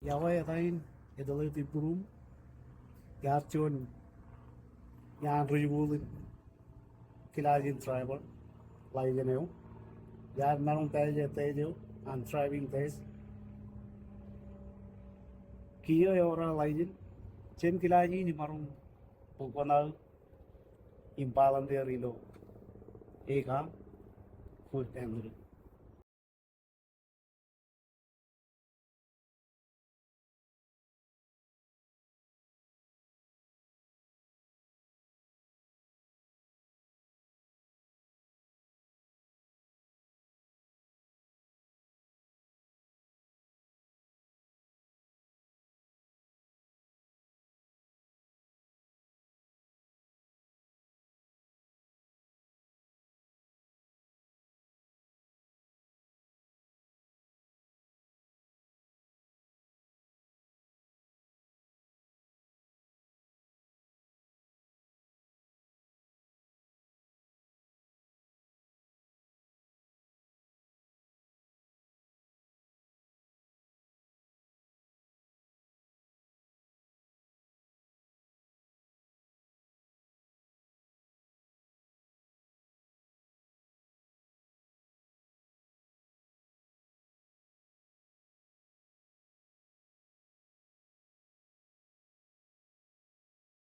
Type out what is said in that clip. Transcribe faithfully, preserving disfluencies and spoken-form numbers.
Iọkwe eta in, eteḷọk ippūruṃ. Iar juon iaan ri-school in kilaaj in driver license eo. Iar maroñ test e test eo an driving test. Kiiō ewōr aō license, jān kilaaj in imaroñ bōk kuṇaō im volunteer ilo eka food pantry.